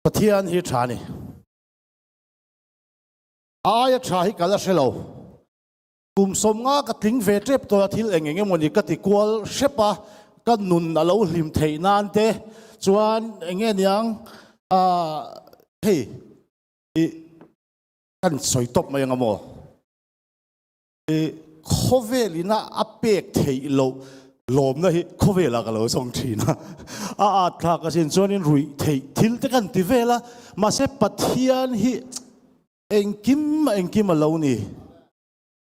Pathian hi tha ni. A aia tha hi ka la hre lo. Kum 50 ka tling ve tep tawh a, thil eng eng emawni ka ti kual hrep a, ka nun a lo hlim theih nan te chuan eng nge niang ah hei ih kan sawi tawp mai ang a maw? I khawvel ina a pek theih loh lawmna hi khawvelah ka lo zawng thin a, a at thlak asin chuanin ruih theih thil te kan ti vel a, mahse Pathian hi engkim engkim a lo ni.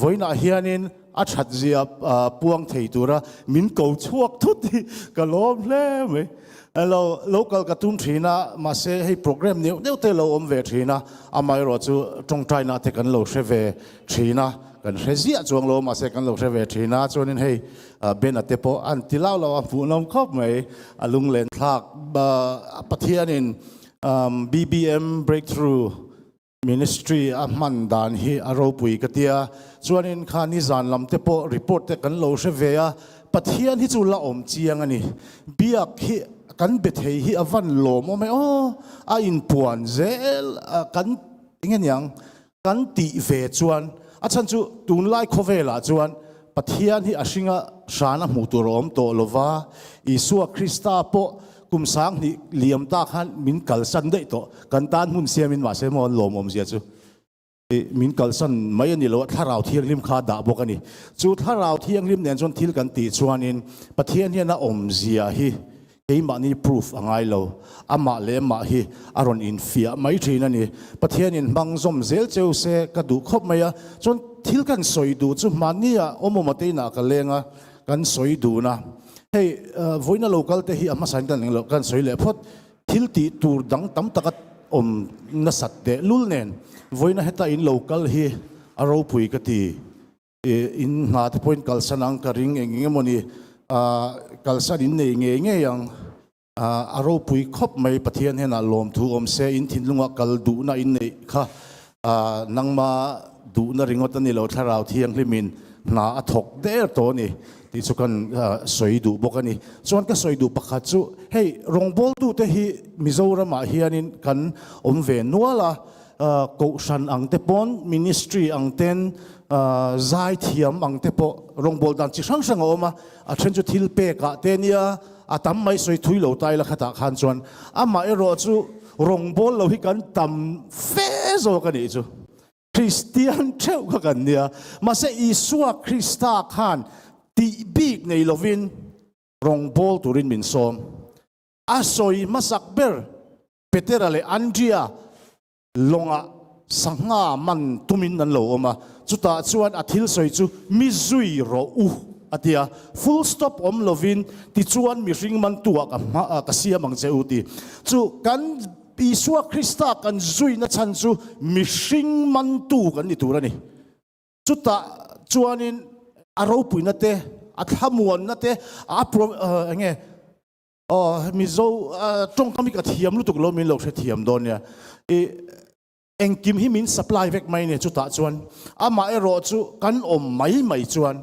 Vawiinah hianin a that zia puang thei tura min ko chhuak thut hi ka lawm hle mai. Lo local ka tum thin a, mahse hei program neuh neuh te lo awm ve thin a, amaherawh chu tawngtaina te kan lo hre ve thin a, kan hre ziah chuang lo mahse kan lo hre ve thin a, chuanin hei Bena te pawh an ti lau lo a, hmuhnawm khawp mai, a lunglen thlak Pathianin BBM Breakthrough Ministry a hman dan hi a ropui ka tia, chuanin kha nizan lam te pawh report te kan lo hre ve a, Pathian hi chu la awm chiang a ni, biak hi kan be thei hi a van lawm awm e aw, a inpuan zel kan eng aniang kan tih ve chuan a chhan chu tunlai khawvelah chuan Pathian hi a hringa hran a hmuh tur a awm tawh lova, Isua Krista pawh kum 2000 liam ta khan min kalsan daih tawh, kan tan hmun siamin mahse maw an lawmawm zia chu min kalsan mai a ni lo a, Thlarau Thianghlim kha a dah bawk a ni. Chu Thlarau Thianghlim nen chuan thil kan tih chuanin Pathian hian a awmzia hi Keimahni proof a ngai lo, amah leh amah hi a rawn infiah mai thin a ni. Pathianin hmang zawm zel cheu se ka duh khawp mai a, chuan thil kan sawi duh chu hmahnia awmawm ate inah ka leng a, kan sawi dun a. Hei vawiina lo kal te hi a hmasain kan englo kan sawi leh phawt, thil tih tur dang tam taka awm nasat teh lul nen vawiina heta in lo kal hi a ropui ka ti. In hna te pawhin kalsan ang ka ring eng eng emawni kalsan in nei ngei ngei ang. A ropui khawp mai Pathian hian a lawmthu awm se in thinlungah kal duhna in neih kha nangma duhna ringawt a ni lo thlarau thianghlimin hna a thawk der tawh a ni tih chu kan sawi duh bawk a ni. Chuan ka sawi duh pakhat chu hei rawngbawltute hi Mizoramah hianin kan awm ve nual a, Kohhran ang te pawn, ministry ang ten, zaithiam ang te pawh rawngbâwl dan chi hrang hrang a awm a, a then chu thil pek ah te nia, a tam mai sawi thui lo ta ila khatah khan chuan amah erawh chu rawngbâwl lo hi kan tam fe zawk a nih chu. Kristian theuh kha kan nia, mahse Isua Krista khan tih bik nei lovin rawngbâwl turin min sawm. A sawi hmasak ber Petera leh Andria lawngah sangha man tumin an lo awm a, chutah chuan a thil sawi chu mi zui rawh u a ti a, full stop awm lovin tichuan mihring mantuah ka hma ka siam ang che u ti. Chu kan Isua Krista kan zuina chhan chu mihring mantu kan ni tur a ni. Chutah chuanin a ropuina te, a thlamuanna te, a eng nge Aw Mizo tawngkam hi ka thiam lutuk lo min lo hrethiam dawn nia. I engkim hi min supply vek mai nia chutah chuan amah erawh chu kan awm mai mai chuan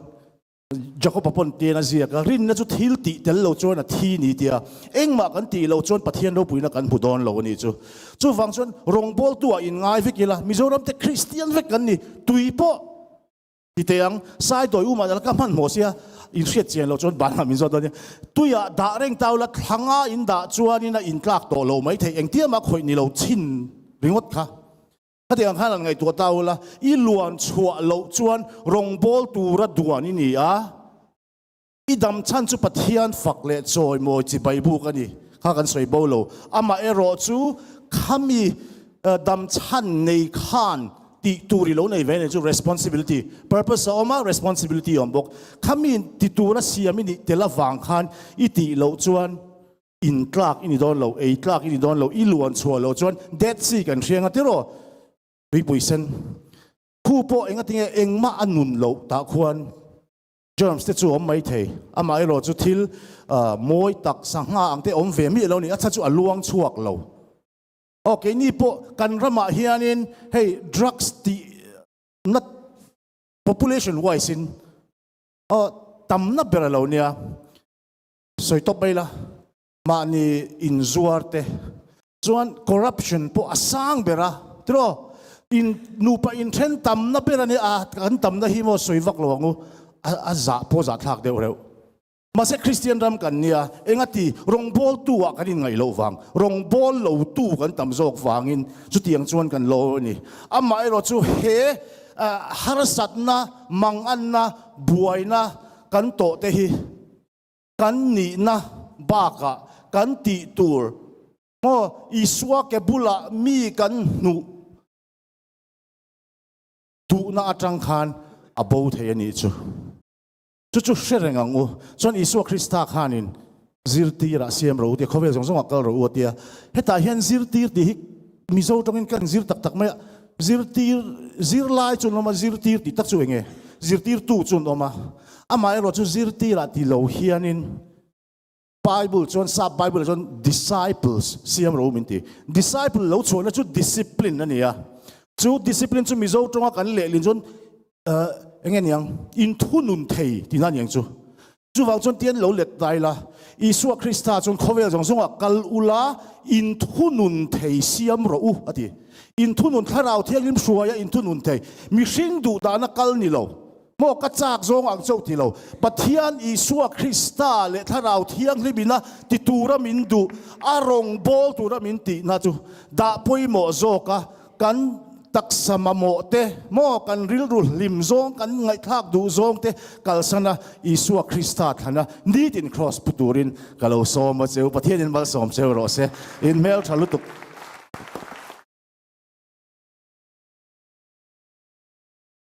Jacob-a pawn tian a ziak a, rinna chu thil tih tel lo chuan a thi ni tia engmah kan tih loh chuan Pathian ropuina kan hmu dawn lo a nih chu. Chuvang chuan rawngbawltu ah inngai vek ila Mizoram te Kristian vek kan ni tui pawh Ti teh ang, Saidawi umah dal ka hmanhmawh sia, in hriat chian loh chuan banah min zawt dawn nia. Tuiah dah reng tau la, thlanga in dah chuanin a intlak tawh lo mai thei, engtia mah khawih ni lo chhin ringawt kha. Khatiang ang khan han ngaihtuah tau la, i luan chhuah loh chuan rawngbâwl tura duan i ni a, i dam chhan chu Pathian fak leh chawimawi chibai buk a ni kha kan sawi bo lo. Amaherawh chu khami dam chhan nei khan Tih tur i lo nei ve nei chu responsibility, purpose a awm a, responsibility a awm bawk. Khami ti tura siam i nih tel avang khan i tih loh chuan in tlak i ni dawn lo, ei tlak i ni dawn lo, i luan chhuah loh chuan Dead Sea kan hriang a tiraw? Tuipui sen khu pawh engatinge engmah a nun loh tah khuan germs te chu awm mai thei. Amaherawh chu thil mawi tak sangha ang te awm ve miah lo ni, a chhan chu a luang chhuak lo. Aw keini pawh kan ramah hianin hei drugs tih na population wise in aw tamna ber a lo nia sawi tawp mai la mahni inzuar te. Chuan corruption pawh a sang ber a, tiraw? In nupa inthen tamna ber a nia a, kan tamna hi maw sawi vak lo ang u, a zah pawh zahthlak deuh reuh. Mahse Kristian ram kan nia, engati rawngbawltu ah kan inngaih loh vang, rawngbâwl lotu kan tam zawk vangin chutiang chuan kan lo a ni. Amaherawh chu he harsatna, manganna, buaina kan tawh te hi kan nihna bakah kan tih tur maw Isua ke bulah mi kan hnuh duhna atang khan a bo thei a nih chu. Chu chu hre reng ang u. Chuan Isua Krista khanin zirtirah siam ro u tia khawvel zawng zawngah kal ro u a tia. Hetah hian zirtir tih hi Mizo tawngin kan zir tak tak mai a. Zirtir, zirlai chu an awm a, zirtir tih tak chu eng nge? Zirtirtu chu an awm a. Amaherawh chu zirtirah ti lo hianin Bible chuan sap Bible ah chuan disciples siam ro min ti. Disciple lo chhuahna chu discipline a ni a. Chu discipline chu Mizo tawnga kan lehlin chuan eh eng nge niang inthunun thei tihna a ni ang chu. Chuvang chuan tian lo let dai la, Isua Krista chuan khawvel zawng zawngah kal ula inthunun thei siam rawh u a ti. Inthunun thlarau thianghlim hruaia inthunun thei mihring duhdahna kal ni lo. Maw ka chak zawng ang chauh ti lo. Pathian Isua Krista leh Thlarau Thianghlim ina ti tura min duh, a rawngbâwl tura min tihna chu dah pawimawh zawk a, kan taksa mamawh te, maw kan rilru hlim zawng, kan ngaihthlak duh zawng te kalsan a, Isua Krista thlana nitin Kraws pu turin ka lo sawm a cheu. Pathianin malsawm cheu rawh se. In hmeltha lutuk.